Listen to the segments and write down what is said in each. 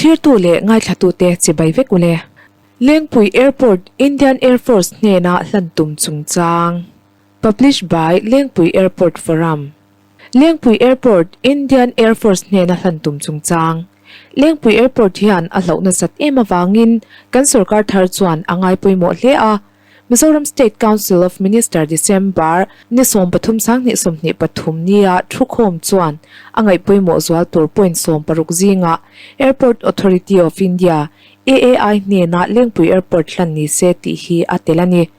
Thlirtu leh ngaithlatute chibai vek ule. Lengpui Airport Indian Air Force hnena hlan tum chungchang. Published by Lengpui Airport Forum. Lengpui Airport Indian Air Force hnena hlan tum chungchang. Lengpui Airport hian a hlauh nasat em avangin kan sorkar thar chuan a ngai pawimawh hle a. Mizoram State Council of Minister December ni 13 2023 nia thukhawm chuan a ngaih pawimawh zual tur point 60 zingah Airport Authority of India, AAI, hnena Lengpui Airport hlan ni se tih hi a tel a ni.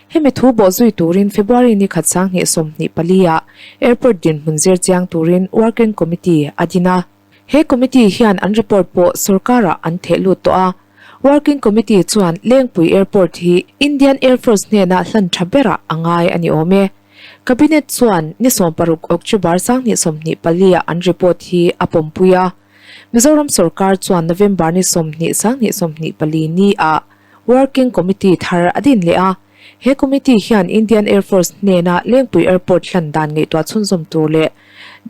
Hemi thu bawh zui turin February ni khat 2024 ah Airport dinhmun zir chiang turin Working Committee a din a. He committee hian an report pawh sorkarah an theh lut tawh a. Working Committee chuan Lengpui Airport hi Indian Air Force hnena hlan tha berah a ngai a ni awm e. Cabinet chuan ni 16 October 2024 ah an report hi a pawmpui a. Mizoram sorkar chuan November ni 20 2024 ni ah Working Committee thar a din leh a. He committee hian Indian Air Force hnena Lengpui Airport hlan dan ngaihtuah chhunzawm tur leh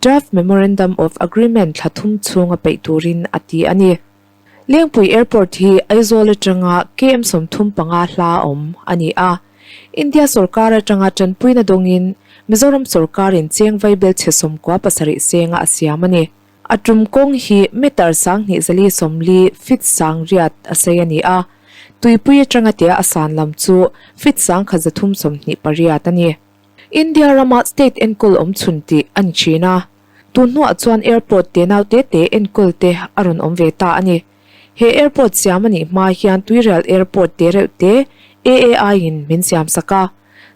Draft Memorandum of Agreement thla thum chhunga peih turin a ti a ni. Lengpui Airport hi Aizawl atanga KM 35 hla awm a ni a. India sorkar atanga tanpuina dawngin Mizoram sorkarin cheng vaibel chhe 97 senga a siam a ni. A tum kawng hi meter 2440 feet sang riat a sei a ni a, tuipui atanga tia a san lam chu feet 1328 a ni. India rama state enkawl awm chhun tih a ni thin a, tun hnuah chuan airport te nau te te enkawl te a rawn awm ve ta a ni. He airport siam a nih hma hian Tuirial Airport te reuh te AAI in min siam sak a,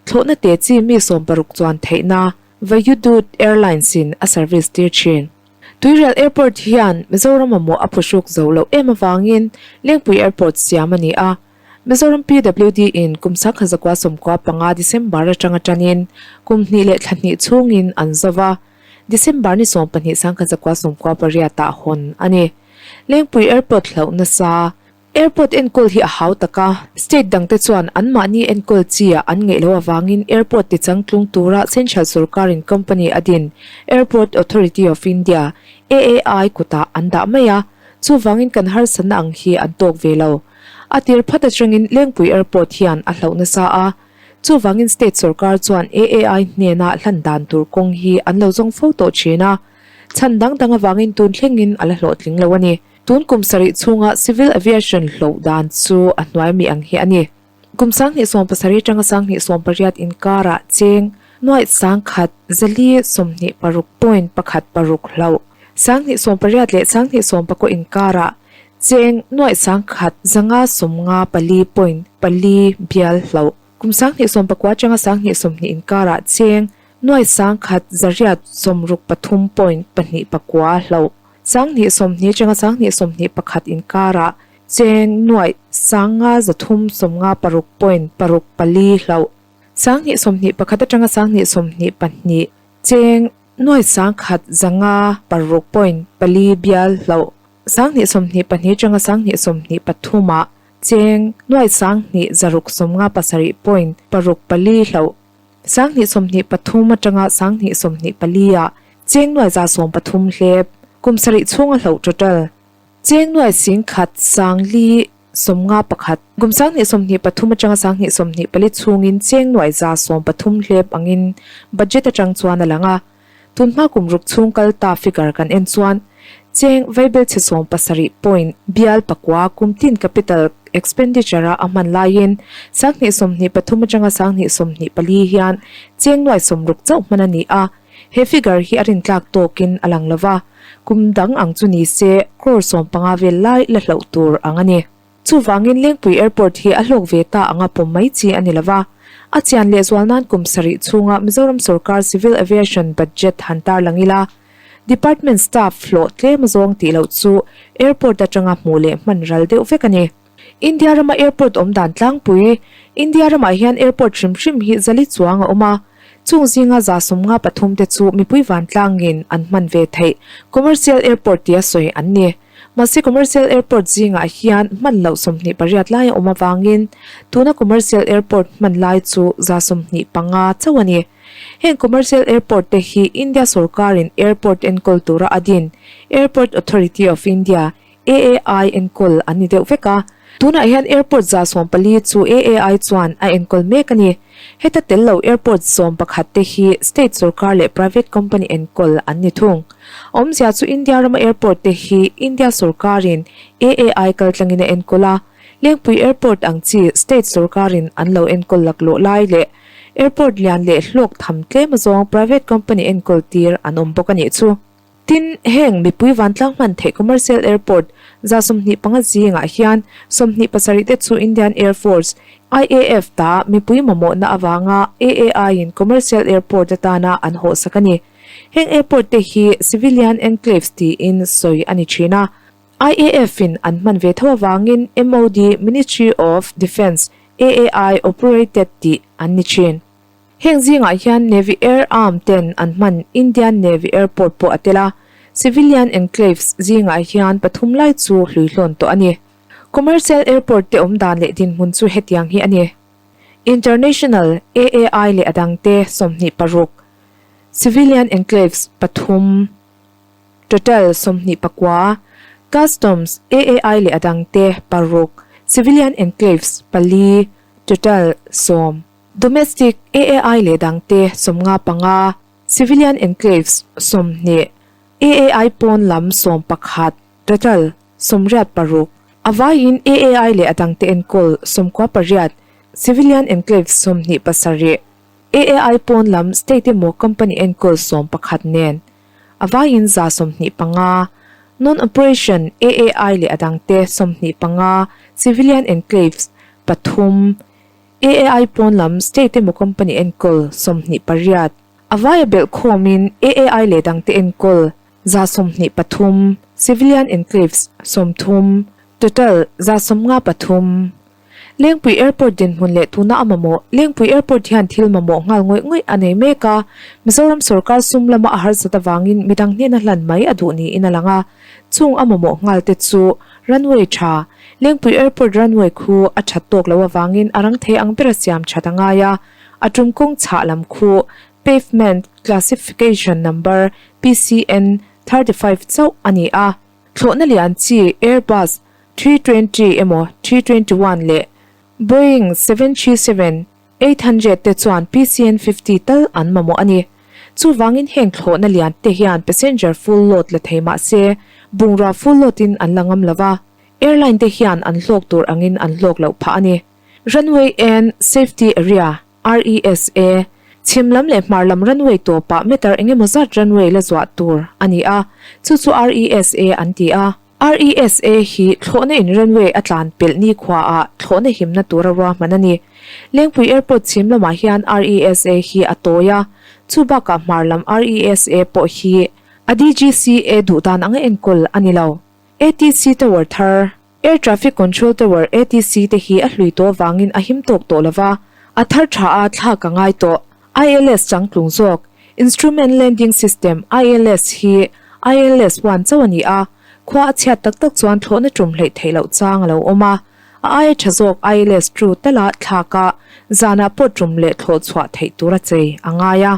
thlawhna te chi mi 60 chuan theihna Vayudut Airlines in a service tir thin. Tuirial Airport hian Mizoram mamawh a phuhruk zo loh em avangin Lengpui Airport siam a ni a. Mizoram PWD in kum 1995 December atanga tanin kum hnih leh thla hnih chhungin an zo va, December ni 12 1998 ah hawn a ni. Lengpui Airport hlauh nasa. Airport enkawl hi a hau tak a, state dangte chuan anmahni enkawl chi ah an ngeih loh avangin airport tichangtlung tura central sorkarin company a din Airport Authority of India, AAI, kutah an dah mai a, chuvangin kan harsatna ang hi an tawk ve lo. A tir phat atangin Lengpui Airport hian a hlauh nasa a, chuvangin state sorkar chuan AAI hnena hlan dan tur kawng hi an lo zawng fo tawh thin a, chhan dang dang avangin tun thlengin a la hlawhtling lo a ni. Tun kum sarih chhunga Civil Aviation hloh dan chu a hnuai mi ang hi a ni. Kum 2017 atanga 2018 inkarah cheng nuaih 10,000 zali 26.16 hloh, 2018 leh 2019 inkarah cheng nuaih 10,000 zanga 54.4 bial hloh, kum 2019 atanga 2020 inkarah cheng nuaih 10,000 zariat 63.29 hloh. 2020 atanga 2021 inkarah cheng nuaih 5396.64 hloh. 2021 atanga 2022 cheng nuaih 10,506.4 bial hloh. 2022 atanga 2023 ah cheng nuaih 2697.64 hloh. 2023 atanga 2024 ah cheng nuaih 130 hlep, kum sarih chhunga hloh total. Cheng nuaih 10,000 sangli 51, kum 2023 atanga 2024 chhungin cheng nuaih 130 hlep angin budget atang chuan a lang a. Tunhma kum ruk chhung kal ta figure kan en chuan cheng vaibel chhe 70 point bial pakua kum tin capital expenditure a a hman laiin 2023 atanga 2024 hian cheng nuaih 60 chauh hman a ni a. He figure hi a rintlak tawkin a lang lova, kum dang ang chu ni se crore 15 vel lai la hloh tur ang a ni. Chuvangin Lengpui Airport hi a hlawk ve ta anga pawm mai chi a ni lova, a chian lehzual nan kum sarih chhunga Mizoram sorkar Civil Aviation budget han tarlang ila, department staff hlawh tlem zawng tih loh chu airport atanga hmuh leh hman ral deuh vek a ni. India rama airport awm dan tlangpui, India ramah hian airport hrim hrim hi zali chuang a awm a, chung zinga 53 te chu mipui vantlangin an hman ve theih commercial airport tia sawi an ni. Mahse commercial airport zingah hian hman loh 28 lai a awm avangin tuna commercial airport hman lai chu 25 chauh a ni. Heng commercial airport te hi India sorkarin airport enkawl tura a din Airport Authority of India, AAI enkawl an ni deuh vek a. Tunah hian airport 140 chu AAI chuan a enkawl mek a ni. Heta tel lo airport 11 te hi state sorkar leh private company enkawl an ni thung. Awmzia chu India rama airport te hi India sorkarin AAI kaltlangin a enkawl a, Lengpui airport ang chi state sorkarin an lo enkawl laklawh lai leh airport lian leh hlawk tham tlem azawng private company enkawl tir an awm bawk a nih chu. Tin, heng mipui vantlang hman theih commercial airport 25 zingah hian 27 te chu Indian Air Force, IAF, ta mipui mamawhna avanga AAI-in commercial airport atana an hawhsak a ni. Heng airport te hi civilian enclaves tiin sawi a ni thin a. IAF-in an hman ve tho avangin MOD, Ministry of Defence, AAI operated tih an ni thin. Heng zingah hian Navy Air Arm ten an hman Indian Navy Airport pawh a tel a, civilian enclaves zingah hian pathum lai chu hluihlawn tawh a ni. Commercial airport te awm dan leh dinhmun chu hetiang hi a ni. International, AAI leh a dangte 26, civilian enclaves pathum, total 29, Customs, AAI leh a dangte paruk, civilian enclaves pali, total sawm. Domestic, AAI leh dangte 55, Civilian Enclaves 20, AAI pawn lam 11, total 86, a vaiin AAI leh a dangte enkawl 98, Civilian Enclaves 27, AAI pawn lam state emaw company enkawl 11 nen a vaiin 125, Non-Operation, AAI leh a dangte 25, Civilian Enclaves pathum, AAI pawn lam state emaw company enkawl 28, a vaia belh khawmin AAI leh dangte enkawl 123, civilian enclaves 30, total 153. Lengpui Airport dinhmun leh tuna a mamawh Lengpui Airport hian thil mamawh nghal ngawih ngawih a nei mek a, Mizoram sorkar sum lama a harsat avangin midang hnena hlan mai a duh niin a lang a, chung a mamawh nghal te chu runway tha, Lengpui Airport runway khu a that tawk loh avangin a rang thei ang bera siam that a ngai a, a tum kawng chhah lam khu Pavement Classification Number, PCN, 35 chauh a ni a. Thlawhna lian chi Airbus 320 emaw 321 leh Boeing 737 800 te chuan PCN 50 tal an mamawh a ni. Chuvangin heng thlawhna lian te hian passenger full load la thei mah se, bungrua full load in an la ngam lo va, airline te hian an hlawk tur angin an hlawk loh phah a ni. Runway and Safety Area, RESA, chhim lam leh hmar lam runway tawpah meter engemaw zat runway la zuah tur a ni a, chu chu RESA an ti a. RESA hi thlawhna in runway a tlan pelh nikhuaah thlawhna himna tura ruahman a ni. Lengpui Airport chhim lamah hian RESA hi a tawi a, chu bakah hmar lam RESA pawh hi a DGCA duh dan anga enkawl a ni lo. ATC Tower thar, Air Traffic Control Tower, ATC, te hi a hlui tawh avangin a him tawk tawh lo va, a thar tha a thlak a ngai tawh. ILS changtlung zawk, Instrument Landing System, ILS, hi ILS one chauh a ni a, khua a chhiat tak tak chuan thlawhna tum hleih theih loh chang a lo awm a, a aia tha zawk ILS two tala thlak a, zanah pawh tum leh thlawh chhuah theih tur a chei a ngai a.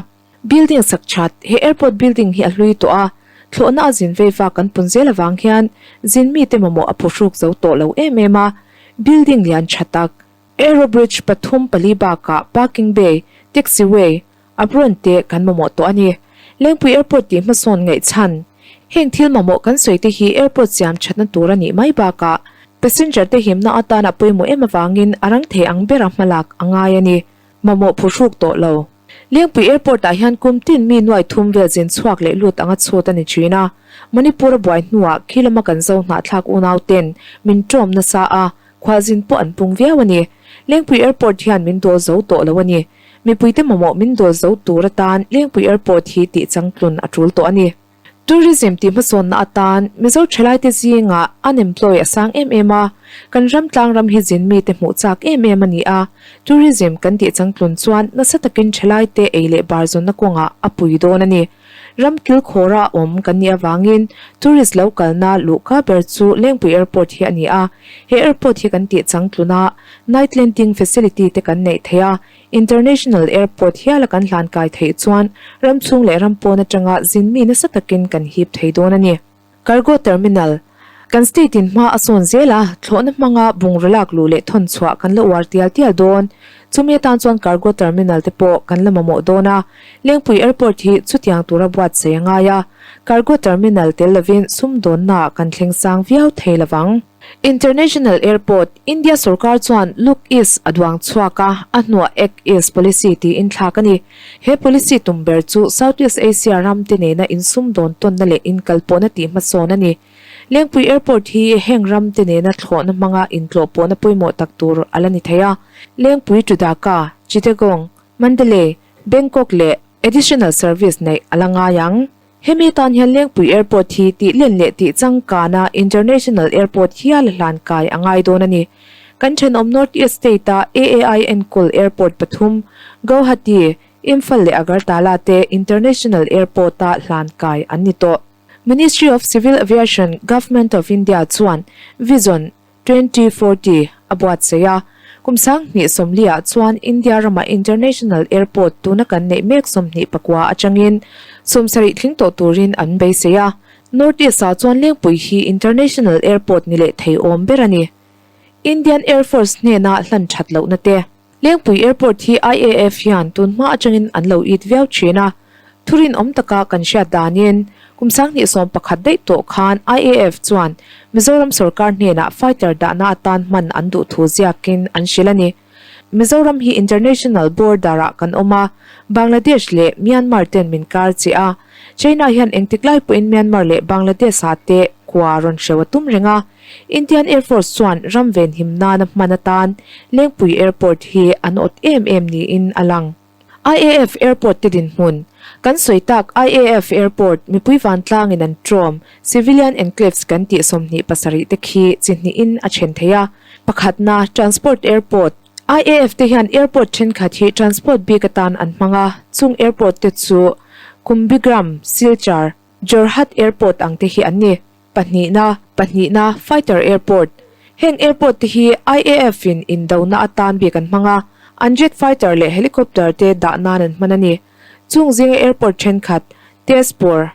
Building sak that, He airport building hi a hlui tawh a, thlawhna a zin vei vak kan pun zel avang hian zin mite mamawh a phuhruk zo tawh lo em em a, building lian tha tak, Aero bridge pathum pali bakah parking bay, taxiway, apron te kan mamawh tawh a ni. Lengpui Airport tih hmasawn ngaihchhan. Heng thil mamawh kan sawi te hi airport siam thatna tur a nih mai bakah passenger te himna atana pawimawh em avangin a rang thei ang bera hmalak a ngai a ni. Mamawh phuhruk tawh lo. Lengpui Airport ah hian kum tin mi nuai thum vel zin chhuak leh lut anga chhut a ni thin a. Manipur a buai hnuah khi lama kan zo hnahthlak unau ten min tawm nasa a, khualzin pawh an pung viau a ni. Lengpui Airport hian min dawl zo tawh lo a ni. Mipuite mamawh min dawl zo tur atan Lengpui Airport hi tih changtlun a tul tawh a ni. Tourism tih hmasawnna atan Mizo thalaite zingah unemploy a sang em em a, kan ram tlang ram hi zin mite hmuh chak em em a ni a, tourism kan tih changtlun chuan nasa takin thalaite ei leh bar zawnna kawngah a pui dawn a ni. Ram kilkhawra awm kan nih avangin tourist lo kalna luhka ber chu Lengpui Airport hi a ni a, he airport hi kan tih changtlun a, night landing facility te kan neih theih a, International Airport hiala kan hlan kai theih chuan ram chhung leh ram pawn atanga zin mi nasa takin kan hip thei dawn a ni. Cargo Terminal. Kan state in hma a sawn zel a, thlawhna hmanga bungraw lak luh leh thawn chhuah kan la uar tial tial dawn. Chumi atan chuan cargo terminal te pawh kan la mamawh dawn a, Lengpui Airport hi chutiang tura buatsaih a ngai a, cargo terminal tel lovin sumdawnnaah kan thleng sang viau thei lovang. International Airport, India sorkar chuan Look East a duang chhuak a, a hnuah Act East Policy tiin thlak a ni. He policy tum ber chu Southeast Asia ram te nena insumdawn tawnna leh inkalpawhna tih hmasawn a ni. Lengpui Airport hi heng ram te nena thlawhna hmanga intlawhpawhna pawimawh tak tur a la ni thei a. Lengpui to Dhaka, Chittagong, Mandalay, Bangkok leh additional service neih a la ngai ang. Hemi atan hian Lengpui Airport hi tih len leh tih changkana International Airport hial a hlan kai a ngai dawn a ni. Kan thenawm North East State-a AAI enkawl airport pathum, Guwahati, Imphal leh Agartala te International Airport-a hlan kai an ni tawh. Ministry of Civil Aviation, Government of India chuan Vision 2040 a buatsaih a, kum 2040 ah chuan India rama International Airport tuna kan neih mek 24 atangin 70 tling tawh turin an beisei a. North East ah chuan Lengpui hi International Airport ni leh thei awm ber a ni. Indian Air Force hnena hlan that lohna te. Lengpui Airport hi IAF hian tun hma atangin an lo it viau thin a, thurinawm taka kan hriat danin kum 2011 daih tawh khan IAF chuan Mizoram sorkar hnenah fighter dahna atan hman an duh thu ziakin an hrilh a ni. Mizoram hi international border ah kan awm a, Bangladesh leh Myanmar ten min kar che a, China hian engtik lai pawhin Myanmar leh Bangladesh ah te kua rawn hreu a tum reng a. Indian Air Force chuan ram venhim nana hman atan Lengpui Airport hi an awt em em niin a lang. IAF Airport te dinhmun, Kan sawi tak IAF Airport mipui vantlangin an ṭawm Civilian Enclaves kan tih 27 te khi chi hnihin a then thei a. Pakhatna, Transport Airport, IAF te hian airport thenkhat hi transport bik atan an hmang a, chung airport te chu Kumbhigram, Silchar, Jorhat Airport ang te hi an ni. Pahnihna, Pahnihna, Fighter Airport. Heng airport te hi IAF in indona atan bik an hmang a, an jet fighter leh helicopter te dah nan an hman a ni. Chung zinga airport thenkhat, Tezpur,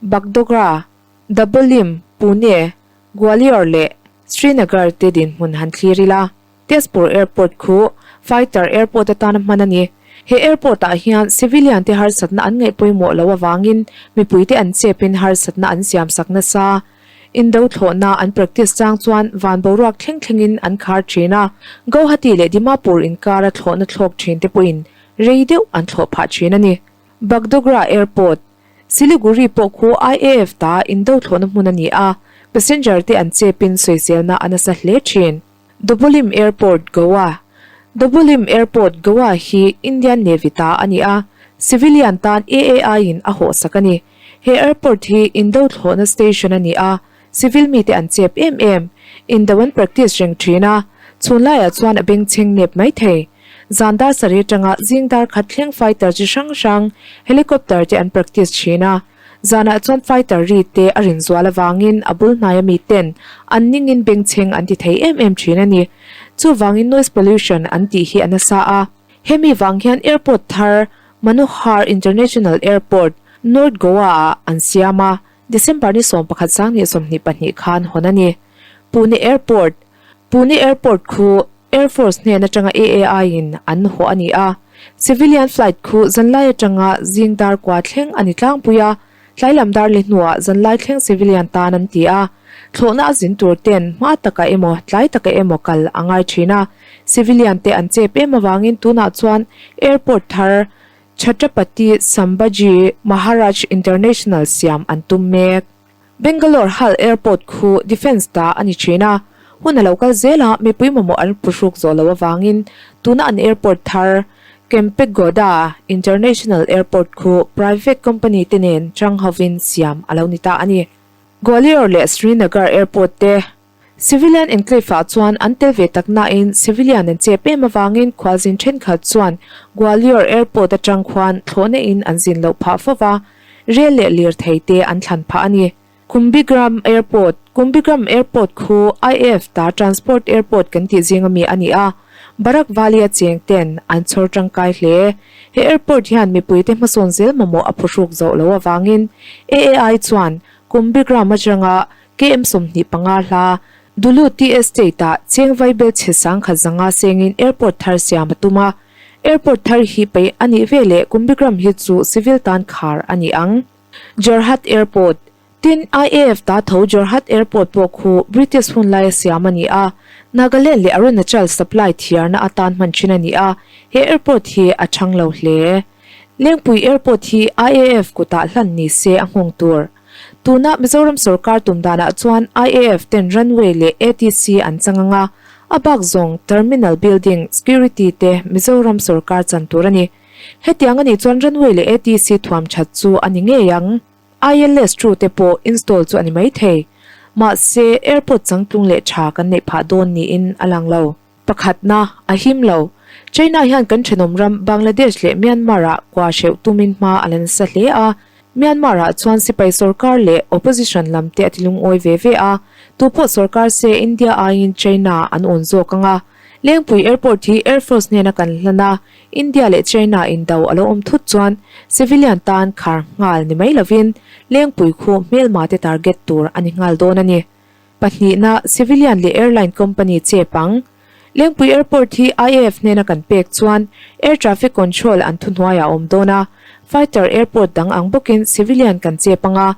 Bagdogra, Dabolim, Pune, Gwalior leh Srinagar te dinhmun han thlir ila. Tezpur Airport khu fighter airport atana hman a ni. He airport ah hian civilian te harsatna an ngaih pawimawh loh avangin mipuite an chepin harsatna an siam sak nasa. Indo thlawhna an practice chang chuan van boruak thleng thlengin an khar thin a, Guwahati leh Dimapur inkara thlawhna thlawk thin te pawhin rei deuh an thlawh phah thin a ni. Bagdogra Airport, Siliguri pawh khu IAF ta indo thlawhna hmun a ni a, passenger te an chepin sawiselna a nasa hle thin. Dabolim Airport, Goa Dabolim Airport, Goa hi Indian Navy ta a ni a, civilian tan AAI in a hawhsak a ni. He airport hi Indo thlawhna station a ni a, civil mite an chep em em. Indo an practice reng thin a, chhun laiah chuan a bengchheng nep mai thei. Zan dar sarih atanga zing dar khat thleng fighter chi hrang hrang, helicopter te an practice thin a. Zanah chuan fighter ri te a rin zual avangin a bul hnaia mi ten an ningin bengchheng an ti thei em em thin a ni. Chuvangin noise pollution an tih hi a nasa a. Hemi vang hian airport thar Manohar International Airport, North Goa ah an siam a, December ni 11 2022 khan hawn a ni. Pune Airport, Pune Airport khu Air Force hnen atanga AAI in an hawh a ni a, civilian flight khu zanlai atanga zing dar kua thleng a ni tlangpui a, tlai lam dar leh hnuah zanlai thleng civilian tan an ti a, thlawhna a zin tur ten hma takah emaw tlai takah emaw kal a ngai thin a, civilian te an chep em avangin tunah chuan airport thar Chhatrapati Sambhaji Maharaj International siam an tum mek. Bangalore Hal Airport khu Defence ta a ni thin a, hun a lo kal zel a, mipui mamawh an phuhruk zawh loh avangin tuna an airport thar Kempegowda International Airport khu private company te nen chang hovin siam a lo ni ta a ni. Gwalior leh Srinagar Airport te Civilian enclave ah chuan an tel ve tak nain civilian an chep em avangin khualzin thenkhat chuan Gwalior Airport atang khuan thlawhna in an zin loh phah fo va, rel leh lirthei te an thlan phah a ni. Kumbhigram Airport, Kumbhigram Airport khu IAF ta Transport Airport kan tih zing ami a ni a, Barak Valley a cheng ten an chhawr tangkai hle. He airport hian mipuite hmasawn zel mamawh a phuhruk zawh loh avangin AAI chuan Kumbhigram atanga. KM 25 hla, Dulu Tea Estate-ah cheng vaibel chhe 1500 sengin airport thar siam a tum a. Airport thar hi peih a nih veleh Kumbigram hi chu civil tan khar a ni ang. Jorhat Airport, Tin, IAF ta tho Jorhat Airport pawh khu British hun laia siam a ni a, Nagaland leh Arunachal supply thiarna atan hman thin a ni a, he airport hi a chang lo hle. Lengpui Airport hi IAF kutah hlan ni se a nghawng tur. Tuna Mizoram sorkar tum danah chuan IAF ten runway leh ATC an chang ang a, a bak zawng terminal building, security te Mizoram sorkar chan tur a ni. Hetiang a nih chuan runway leh ATC thuam that chu a ni ngei ang. ILS true te pawh install chu a ni mai thei. Mahse, airport changtlung leh tha kan neih phah dawn niin a lang lo. Pakhatna, a him lo. China hian kan thenawm ram Bangladesh leh Myanmar-ah kua hreuh tumin hma a la nasa hle a. Myanmar-ah chuan sipai sorkar leh opposition lam te a ti lungawi ve ve a. Tupawh sorkar se India aiin China an awn zawk ang a. Lengpui Airport hi Air Force hnena kan hlan a, India leh China indo a lo awm thut chuan civilian tan khar nghal ni mai lovin Lengpui khu hmelma te target tur a ni nghal dawn a ni. Pahnihna, civilian leh airline company chep ang. Lengpui Airport hi IAF hnena kan pek chuan air traffic control an thuhnuaiah a awm dawn a, fighter airport dang ang bawkin civilian kan chep ang a,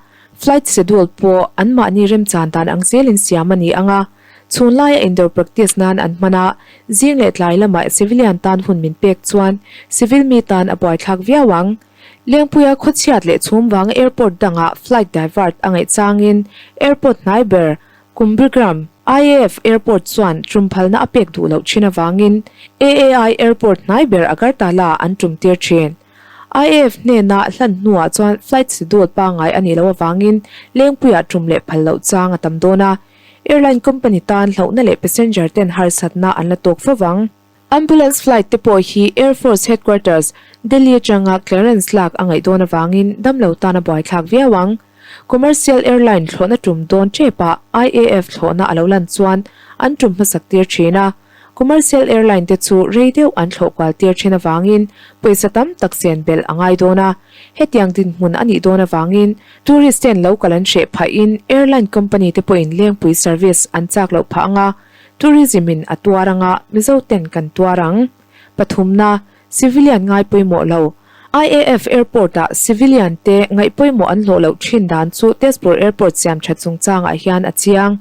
flight schedule pawh anmahni remchan dan ang zelin siam a ni ang a. Chhun laia indoor practice nan an hman a, zing leh tlai lamah civilian tan hun min pek chuan civil mi tan a buaithlak viau ang. Lengpuia khawchhiat leh chhum vanga airport dangah flight divert a ngaih changin airport hnai ber Kumbrigram IAF Airport chuan tum phalna a pek duh loh thin avangin AAI Airport hnai ber Agartala an tum tir thin. IAF hnena hlan hnuah chuan flight schedule pangngai a nih loh avangin Lengpuiah tum leh phal loh chang a tam dawn a. Airline company tan hlauhna leh passenger ten harsatna an la tawk fo vang. Ambulance flight te pawh hi Air Force Headquarters, Delhi atanga clearance lak a ngaih dawn avangin damlo tan a buaithlak viau ang. Commercial airline thlawhna tum dawn tepah IAF thlawhna a lo lan chuan an tum hmasak tir thin a. Commercial airline te chu rei deuh an thlawh kual tir thin avangin pawisa tam tak chen belh a ngai dawn a. Hetiang dinhmun a nih dawn avangin tourist ten lo kal an hreh phahin airline company te pawhin lengpui service an chak loh phah anga tourism in a tuar anga Mizo ten kan tuar ang. Pathumna, civilian ngai pawimawh lo. IAF airport ah civilian te ngaih pawimawh an hlawh loh thin dan chu Tezpur airport siam tha chungchangah hian a chiang.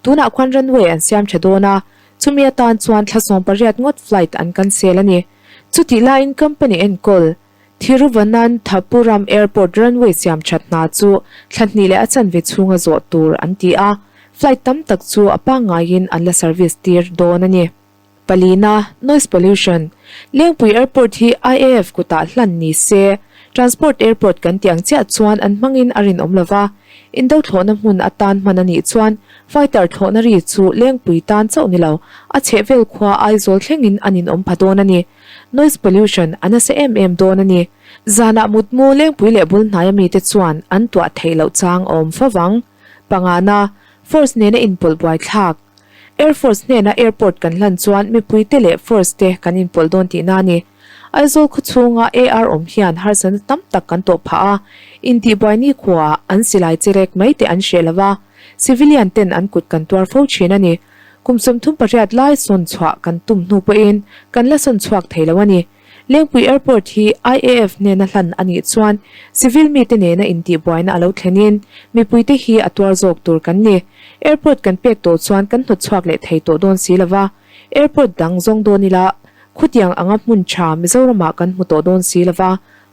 Tunah khuan runway an siam tha dawn a, chumi atan chuan thla 18 ngawt flight an cancel a ni. Chutih laiin company enkawl Thiruvananthapuram Airport runway siam that hna chu thla hnih leh a chanve chhunga zawh tur an ti a, flight tam tak chu a pangngaiin an la service tir dawn a ni. Palina, Noise pollution, Lengpui Airport hi IAF kutah hlan ni se, Transport Airport kan tih ang chiah chuan an hmangin a rinawm lo va, Indo thlawhna hmun atan hman a nih chuan fighter thlawhna ri chu Lengpui tan chauh ni lo, a chhehvel khua Aizawl thlengin an inawm pha dawn a ni. Noise pollution a nasa em em dawn a ni. Zanah mutmu Lengpui leh bul hnaia mite chuan an tuah theih loh chang a awm fo vang. Pangana, Force nena inpawlh buaithlak. Air Force hnena airport kan hlan chuan mipuite leh force te kan inpawlh dawn tihna a ni. Aizawl khawchhunga AR awm hian harsatna tam tak kan tawh phah a, intihbuai nikhuaah an silai cherek mai te an hreh lo va, civilian ten an kut kan tuar fo thin a ni. Kum 38 lai sawn chhuah kan tum hnu pawhin kan la sawn chhuak thei lo a ni. Lengpui Airport hi IAF hnena hlan a nih chuan civil mite nena intihbuaina a lo thlenin mipuite hi a tuar zawk tur kan ni. Airport kan pek tawh chuan kan hnawt chhuak leh thei tawh dawn si lova, airport dang zawng dawn ila khutiang anga hmun tha Mizoramah kan hmu tawh dawn si lova,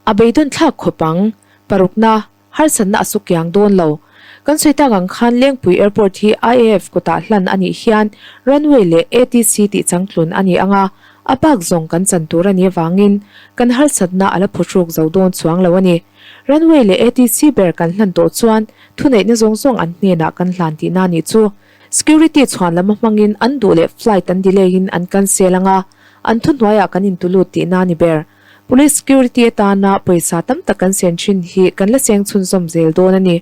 a beidawn thlak khawp ang. Parukna. Harsatna a su kiang dawn lo. Kan sawi tak ang khan Lengpui Airport hi IAF kutah hlan a nih hian runway leh ATC tih changtlun a ni ang a, a bak zawng kan chan tur a nih avangin kan harsatna a la phuhruk zo dawn chuang lo a ni. Runway leh ATC ber kan hlan tawh chuan thuneihna zawng zawng an hnenah kan hlan tihna a nih chu. Security chhuan lam a hmangin an duh leh flight an delay in an cancel ang a, an thuhnuaiah kan intulut tihna a ni ber. Police security atana pawisa tam tak kan sen thin hi kan la seng chhunzawm zel dawn a ni.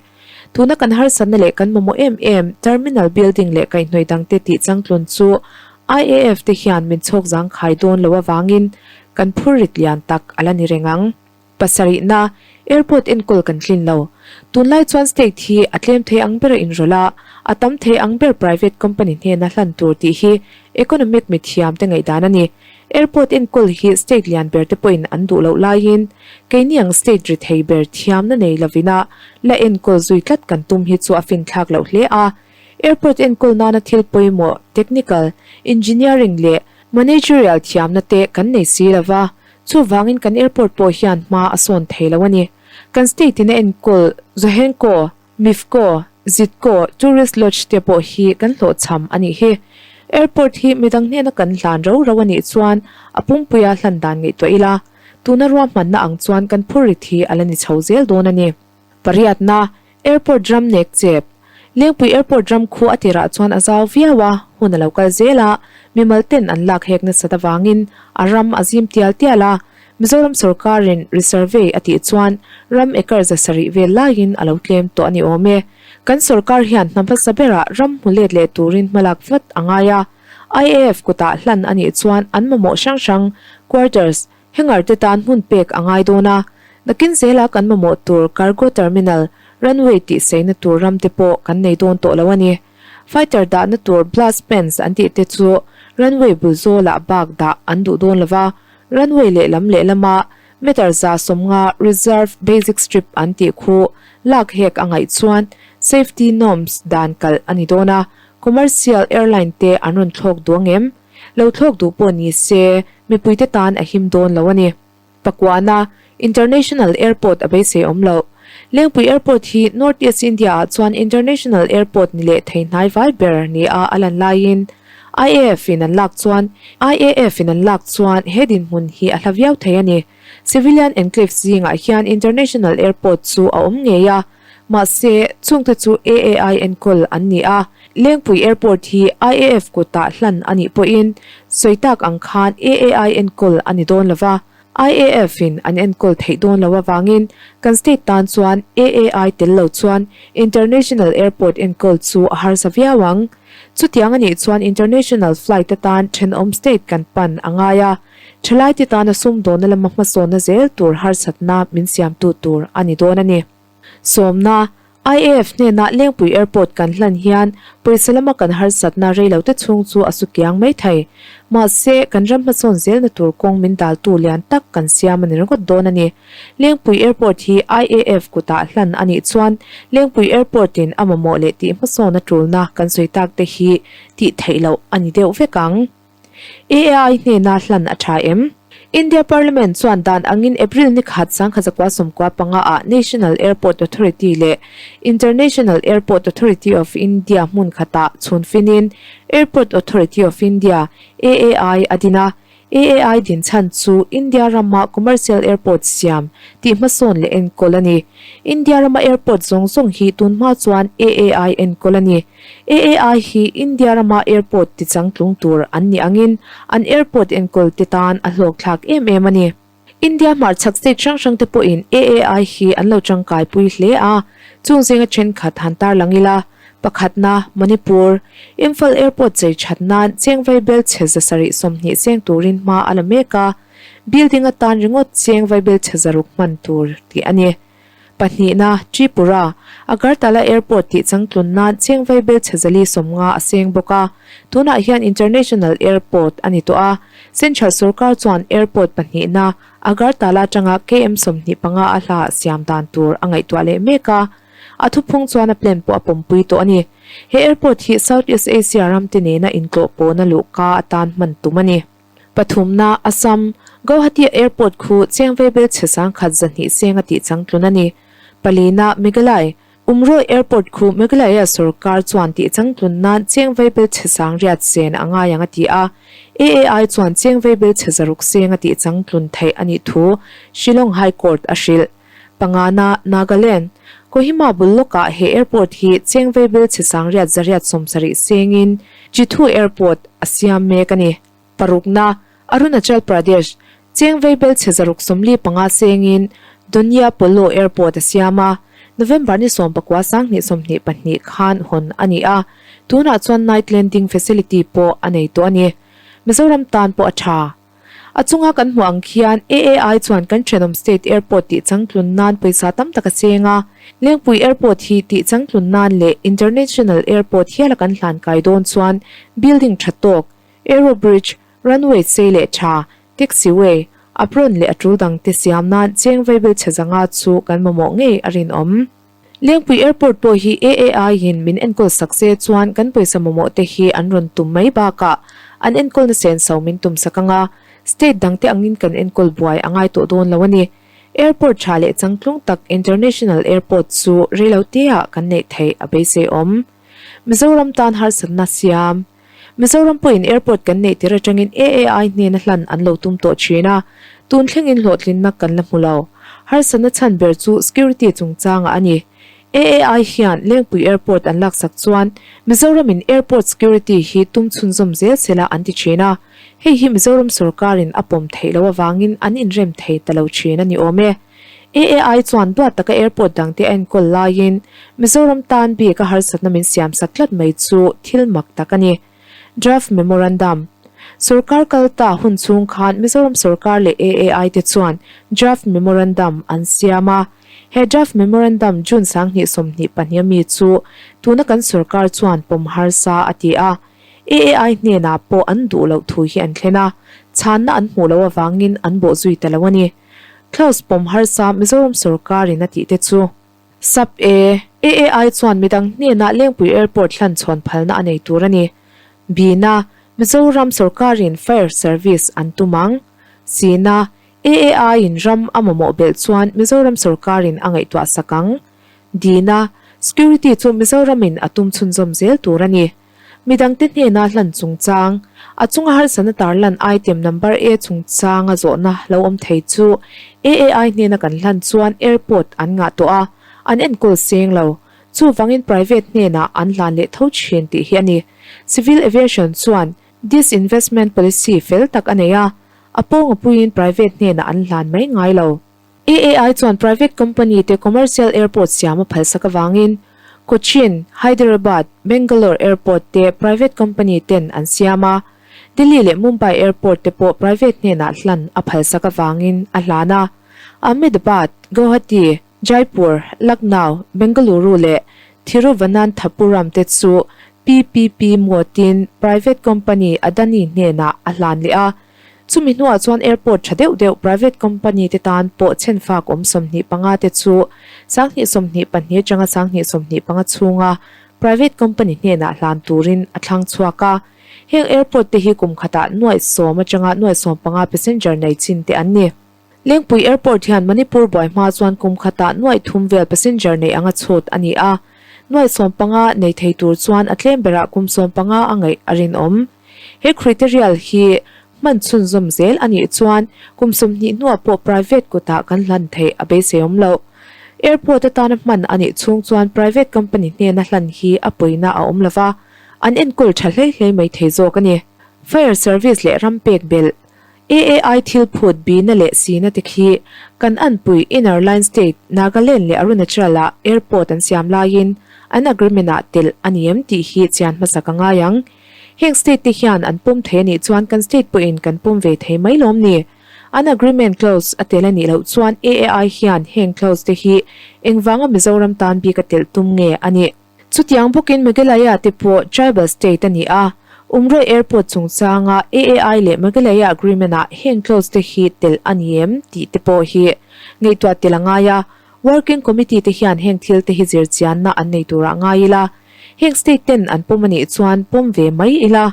Tuna kan harsatna leh kan mamawh em em terminal building leh kaihhnawih dangte tih changtlun chu IAF te hian min chhawk zangkhai dawn lo avangin kan phur rit lian tak a la ni reng ang. Pasarihna, Airport enkawl kan tlin lo. Tunlai chuan state hi a tlem thei ang bera inrawlh a, A tam thei ang ber private company hnena hlan tur tih hi economic mithiam te ngaihdan a ni. Airport enkawl hi state lian ber te pawhin an duh loh laiin keini ang state ri thei ber thiamna nei lovina la enkawl zui tlat kan tum hi chu a finthlak loh hle a. Airport enkawl nana thil pawimawh technical, engineering leh managerial thiamna te kan nei si lova, chuvangin kan airport pawh hian hma a sawn thei lo a ni. Kan state in a enkawl Zohenko, Mifco, Zitco, Tourist Lodge te pawh hi kan hlawhchham a nih hi. Airport hi midang hnena kan hlan rau rau a nih chuan a pumpuia hlan dan ngaihtuah ila, tuna ruahmanna ang chuan kan phurrit hi a la ni chho zel dawn a ni. Pariatna, Airport ram nek chep. Lengpui Airport ram khu a tirah chuan a zau viau a, hun a lo kal zel a, mimal ten an lak hek nasat avangin a ram a zim tial tial a, Mizoram sorkarin resurvey a tih chuan ram acre 700 vel laiin a lo tlem tawh a ni awm e. Kan sorkar hian hna hmasa berah ram hmu let leh turin hmalak vat a ngai a. IAF kutah hlan a nih chuan an mamawh hrang hrang, quarters, hangar te tan hmun pek a ngai dawn a. Nakin zela kan mamawh tur cargo terminal, runway tih seina tur ram te pawh kan nei dawn tawh lo a ni. Fighter dahna tur blast pens an tih te chu runway bul zawlah bak dah an duh dawn lo va. Runway lehlam lehlama meter 150 reserve basic strip an tih khu lak hek a ngaih chuan safety norms dan kalh a ni dawn a, commercial airline te an rawn thlawk duh ang em? Lo thlawk duh pawh ni se mipuite tan a him dawn lo a ni. Pakuana International Airport a beisei awm loh. Lengpui Airport hi North East India ah chuan International Airport ni leh thei hnai vai ber ni a a lan laiin IAF in an lak chuan IAF in an lak chuan he dinhmun hi a hla viau thei a ni. Civilian enclaves zingah hian International Airport chu a awm ngei a, mahse chungte chu AAI enkawl an ni a. Lengpui Airport hi IAF kutah hlan a nih pawhin sawi tak ang khan AAI enkawl a ni dawn lova, IAF in an enkawl theih dawn lo avangin kan state tan chuan AAI tel lo chuan International Airport enkawl chu a harsa viau ang. Chutiang a nih chuan International flight atan thenawm state kan pan a ngai a, thalaite tana sumdawnna lama hmasawnna zel tur harsatna min siamtu tur a ni dawn a ni. Sawmna, IAF hnenah Lengpui Airport kan hlan hian pawisa lama kan harsatna reilote chhung chu a su kiang mai thei. Mahse, kan ram hmasawn zelna tur kawng min daltu lian tak kan siam a ni ringawt dawn a ni. Lengpui Airport hi IAF kutah hlan a nih chuan Lengpui Airport in a mamawh leh tih hmasawn a tulna kan sawi tak te hi tih theih loh a ni deuh vek ang. AAI hnena hlan a tha em? India Parliament chuan dan angin April ni khat 1995 ah National Airport Authority leh International Airport Authority of India hmun khatah chhun finin Airport Authority of India, AAI, a din a. AAI din chhan chu India rama commercial airport siam tih hmasawn leh enkawl a ni. India rama airport zawng zawng hi tunhma chuan AAI enkawl a ni. AAI hi India rama airport tichangtlung tur an nih angin an airport enkawl te tan a hlawkthlak em em a ni. India hmarchhak state hrang hrang te pawhin AAI hi an lo tangkaipui hle a, chung zinga thenkhat han tarlang ila, pakhatna, Manipur, Imphal Airport chei that nan cheng vaibel chhe 720 cheng turin hma a la mek a, building atan ringawt cheng vaibel chhe 600 hman tur tih a ni. Pahnihna, Tripura, Agartala Airport tih changtlun nan cheng vaibel chhe 450 a seng bawk a, tunah hian International Airport a ni tawh a. Central sorkar chuan airport pahnihna Agartala atanga KM 25 a hla siam dan tur a ngaihtuah leh mek a, a thuphung chuan a plan pawh a pawmpui tawh a ni. He airport hi South East Asia ramte nena intlawh pawhna luhka atan hman tum a ni. Pathumna, Assam, Gauhati Airport khu cheng vaibel chhe 1100 seng a tih changtlun a ni. Palina, Meghalaya, Umroi Airport khu Meghalaya sorkar chuan tih changtlun nan cheng vaibel chhe 800 sen a ngai ang a ti a. AAI chuan cheng vaibel chhe 600 seng a tih changtlun theih a nih thu Shillong High Court a hrilh. Pangana, Nagaland, Kohima bul lawkah he airport hi cheng vaibel chhe 870 sengin Chithu Airport a siam mek a ni. Parukna, Arunachal Pradesh, cheng vaibel chhe 645 sengin Donia Polo Airport a siam a, November ni 19 2022 khan hawn a ni a, tunah chuan night landing facility pawh a nei tawh a ni. Mizoram tan pawh a tha. A chunga kan hmuh ang khian AAI chuan kan thenawm state airport tih changtlun nan pawisa tam tak a cheng a. Lengpui Airport hi tih changtlun nan leh International Airport hiala kan hlan kai dawn chuan building tha tawk, aero bridge, runway sei leh tha, taxiway, apron leh a tul dangte siam nan cheng vaibel chhe zanga chu kan mamawh ngei a rinawm. Lengpui Airport pawh hi AAI in min enkawl sak se chuan kan pawisa mamawh te hi an rawn tum mai bakah an enkawlna senso min tum sak anga state dangte angin kan enkawl buai a ngai tawh dawn lo a ni. Airport tha leh changtlung tak International Airport chu reiloteah kan neih theih a beisei awm. Mizoram tan harsatna siam. Mizoram pawhin airport kan neih tir atangin AAI hnena hlan an lo tum tawh thin a, tun thlengin hlawhtlinna kan la hmu lo. Harsatna chhan ber chu security chungchangah a ni. AAI hian Lengpui Airport an laksak chuan Mizoramin airport security hi tum chhunzawm zel sela an ti thin a, hei hi Mizoram sorkarin a pawm theih loh avangin an inrem thei ta lo thin a ni awm e. AAI chuan duat taka airport dangte a enkawl laiin Mizoram tan bik a harsatna min siamsak tlat mai chu thil mak tak a ni. Draft Memorandum Sorkar kal ta hun chhung khan Mizoram sorkar leh AAI te chuan Draft Memorandum an siam a. He Draft Memorandum June 2022 a mi chu tuna kan sorkar chuan pawm harsa a ti a. AAI hnenah pawh an duh loh thu hi an thlen a, chhanna an hmuh loh avangin an bawhzui ta lo a ni. Clause pawm harsa Mizoram sorkarin a tih te chu. Sub A, AAI chuan midang hnenah Lengpui Airport hlan chhawn phalna a nei tur a ni. B na, Mizoram sorkarin Fire Service an tum ang. C na, AAI in ram a mamawh belh chuan Mizoram sorkarin a ngaihtuah sak ang. D na, Security chu Mizoramin a tum chhunzawm zel tur a ni. Midangte hnena hlan chungchang, a chunga harsatna tarlan item number A chungchanga zawhna lo awm thei chu AAI hnena kan hlan chuan airport an ngah tawh a, an enkawl seng lo. Chuvangin private hnenah an hlan leh tho thin tih hi a ni. Civil Aviation chuan disinvestment policy fel tak a nei a, a pawnga puiin private hnenah an hlan mai ngai lo. AAI chuan private company te commercial airport siam a phalsak avangin Cochin, Hyderabad, Bangalore airport te private company ten an siam a, Delhi leh Mumbai airport te pawh private hnenah hlan a phalsak avangin a hlan a. Ahmedabad, Guwahati, Jaipur, Lucknow, Bengaluru leh Thiruvananthapuram te chu PPP mode-in private company Adani hnenah a hlan leh a. Chumi hnuah chuan airport tha deuh deuh private company te tan pawh chhenfak awm 25 te chu 2022 atanga 2025 chhunga private company hnenah hlan turin a thlang chhuak a. Heng airport te hi kum khatah nuaih sawm atanga nuaih 15 passenger nei chin te an ni. Lengpui Airport hian Manipur buai hma chuan kum khatah nuaih thum vel passenger nei anga chhut a ni a. Nuaih 15 nei thei tur chuan a tlem berah kum 15 a ngaih a rinawm. He criterial hi hman chhunzawm zel a nih chuan kum 20 hnuah pawh private kutah kan hlan theih a beiseiawm loh. Airport atana hman a nih chhung chuan private company hnena hlan hi a pawina a awm lova, an enkawl tha hlei hlei mai thei zawk a ni. Fire service leh ram pek belh, AAI thil phut bina leh sina te khi kan anpui Inner Line State, Nagaland leh Arunachal ah airport an siam laiin an agreement ah telh a ni em tih hi chian hmasak a ngai ang. Heng state te hian an pawm thei a nih chuan kan state pawhin kan pawm ve thei mai lawm ni? An agreement clause a tel a nih loh chuan AAI hian heng clause te hi engvanga Mizoram tan bik a telh tum nge a nih? Chutiang bawkin Meghalaya te pawh tribal state a ni a, Umroi Airport chungchanga AAI leh Meghalaya agreement ah heng clause te hi telh a ni em tih te pawh hi ngaihtuah tel a ngai a, Working Committee te hian heng thil te hi zirchianna an nei turah ngai ila, heng state ten an pawm a nih chuan pawm ve mai ila,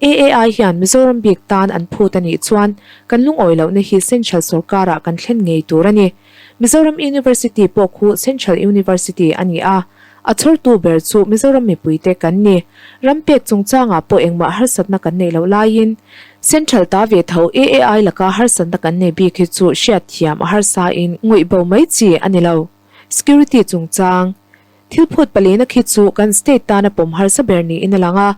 AAI hian Mizoram bik tan an phut a nih chuan kan lungawi lohna hi Central sorkarah kan thlen ngei tur a ni. Mizoram University pawh khu Central University a ni a, a chhawrtu ber chu Mizoram mipuite kan ni. Ram pek chungchangah pawh engmah harsatna kan neih loh laiin Central ta ve tho AAI laka harsatna kan nei bik hi chu hriatthiam a harsain ngawih bo mai chi a ni lo. Security chungchang thil phut palina khi chu kan state tana pawm harsa ber niin a lang a.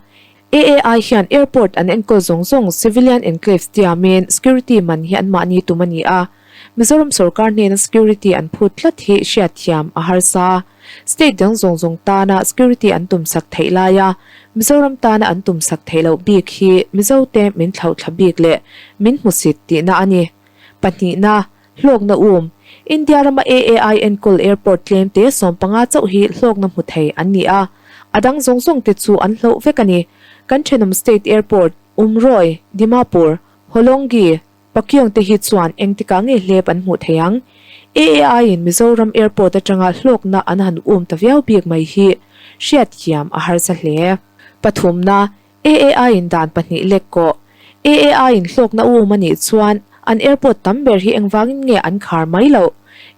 AAI hian airport an enkawl zawng zawng civilian enclaves tiamin security man hi anmahni tum a ni a. Mizoram sorkar hnena security an phut tlat hi hriatthiam a harsa. State dang zawng zawng tana security an tumsak theih laia Mizoram tana an tumsak theih loh bik hi Mizote min thlauhthla bik leh min hmusit tihna a ni. Pahnihna, hlawkna um. India rama AAI enkawl airport tlemte 15 chauh hi hlawkna hmu thei an ni a, a dang zawng zawngte chu an hloh vek a ni. Kan thenawm state airport, Umroi, Dimapur, Holongi, Pakyong te hi chuan engtikah nge hlep an hmuh thei ang? AAI in Mizoram Airport atanga hlawkna an han um ta viau bik mai hi hriatthiam a harsa hle. Pathumna, AAI in dan pahnih lek kawh. AAI in hlawkna um a nih chuan an airport tam ber hi engvangin nge an khar mai loh?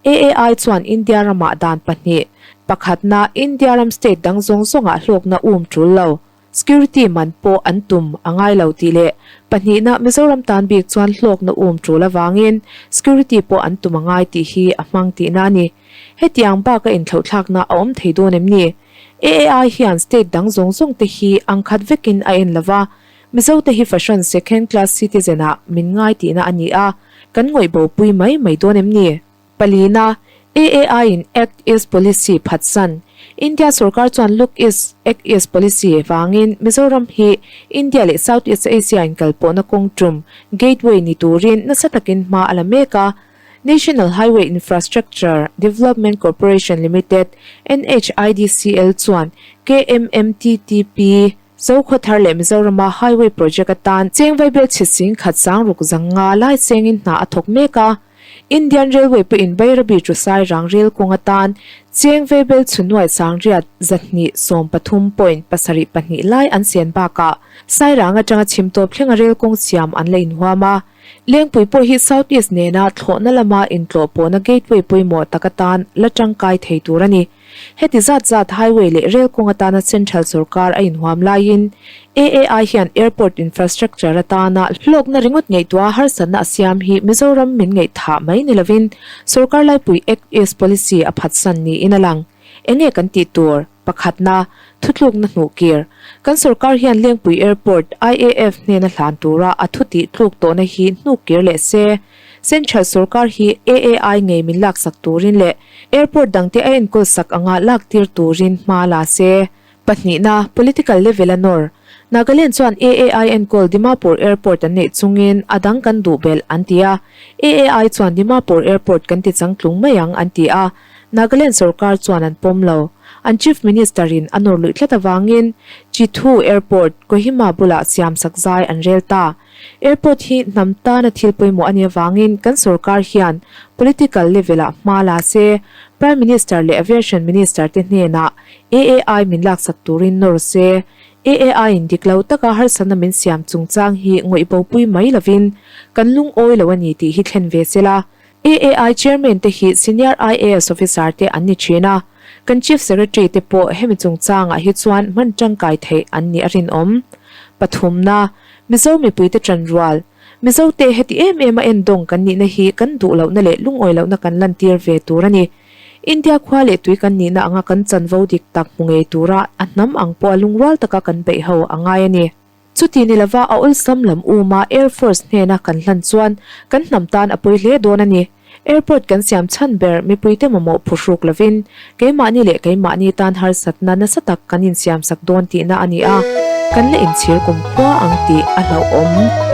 AAI chuan India ramah dan pahnih, pakhatna India ram state dang zawng zawngah hlawkna um tul lo. Security man pawh an tum a ngai lo tih leh pahnihna Mizoram tan bik chuan hlawkna um tul avangin security pawh an tum a ngai tih hi a hmang tihna a ni. Hetiang baka inthlauhthlakna a awm thei dawn em ni? AAI hian state dang zawng zawng te hi ang khat vekin a en lova, Mizo te hi fahran second class citizen ah min ngai tihna a ni a, kan ngawih bopui mai mai dawn em ni? Palina, AAI in Act East Policy phatsan. India sorkar chuan Look East, Act East Policy vangin Mizoram hi India leh South East Asia inkalpawhna kawng tum, gateway, ni turin nasa takin hma a la mek a. National Highway Infrastructure Development Corporation Limited, NHIDCL, chuan KMMTTP, Zokhawthar leh Mizorama Highway Project atan cheng vaibel chhe sing khat sang ruk zanga lai chengin hna a thawk mek a. Indian Railway pawhin Bairabi chu Sairang rel kawng atan cheng vaibel chhunuai sangriat 213 point 72 lai an sian bakah Sairang atanga chhim tawp thlenga rel kawng siam an la inhuam a. Lengpui pawh hi South East nena thlawhna lama intlawh pawhna gateway pawimawh tak atan la tangkai thei tur a ni. Heti zat zat highway leh rail kawng atana central sorkar a inhuam laiin AAI hian airport infrastructure atana hlawkna ringawt ngaihtuah harsatna a siam hi Mizoram min ngaihthah mai ni lovin sorkar laipui Act East policy a phatsan niin a lang. Enge kan tih tur? Pakhatna, thutlukna hnuhkir. Kan sorkar hian Lengpui Airport, IAF, hnena hlan tura a thu tih tluk tawhna hi hnuhkir leh se. Central sorkar hi AAI ngei min laksak turin leh Airport dangte a enkawl sak anga lak tir turin hma la se. Pahnihna, political level a nawr. Nagaland chuan AAI enkawl Dimapur Airport an neih chungin a dang kan duh belh an ti a. AAI chuan Dimapur Airport kan ti changtlung mai ang an ti a. Nagaland sorkar chuan an pawm lo. An Chief Minister in a nawr luih tlat avangin Chithu Airport, Kohima bulah siam sak zai an rel ta. Airport hi hnam tana thil pawimawh a nih avangin kan sorkar hian political level-ah hma la se, Prime Minister leh Aviation Minister te hnenah AAI min laksak turin nawr se, AAI-in dik lo taka harsatna min siam chungchang hi ngawih bopui mai lovin kan lungawi lo a ni tih hi thlen ve se la. AAI Chairman te hi Senior IAS Officer te an ni thin a, kan Chief Secretary te pawh hemi chungchangah hi chuan hman tangkai theih an nih a rinawm. Pathumna, Mizo mipuite tanrual, Mizote heti em em a endawng kan nihna hi kan duh lohna leh lungawi lohna kan lantir ve tur a ni. India khua leh tui kan nihna anga kan chanvo dik tak hmu ngei tura a hnam ang pawha lungrual taka kan beih ho a ngai a ni. Chuti ni lova a awlsam lam uma Air Force hnena kan hlan chuan kan hnam tan a pawi hle dawn a ni. Airport kan siam chhan ber mipuite mamawh phuhruk lovin keimahni leh keimahni tan harsatna nasa tak kan insiamsak dawn tihna a ni a, kan la inchhir kumkhua ang tih a hlauhawm.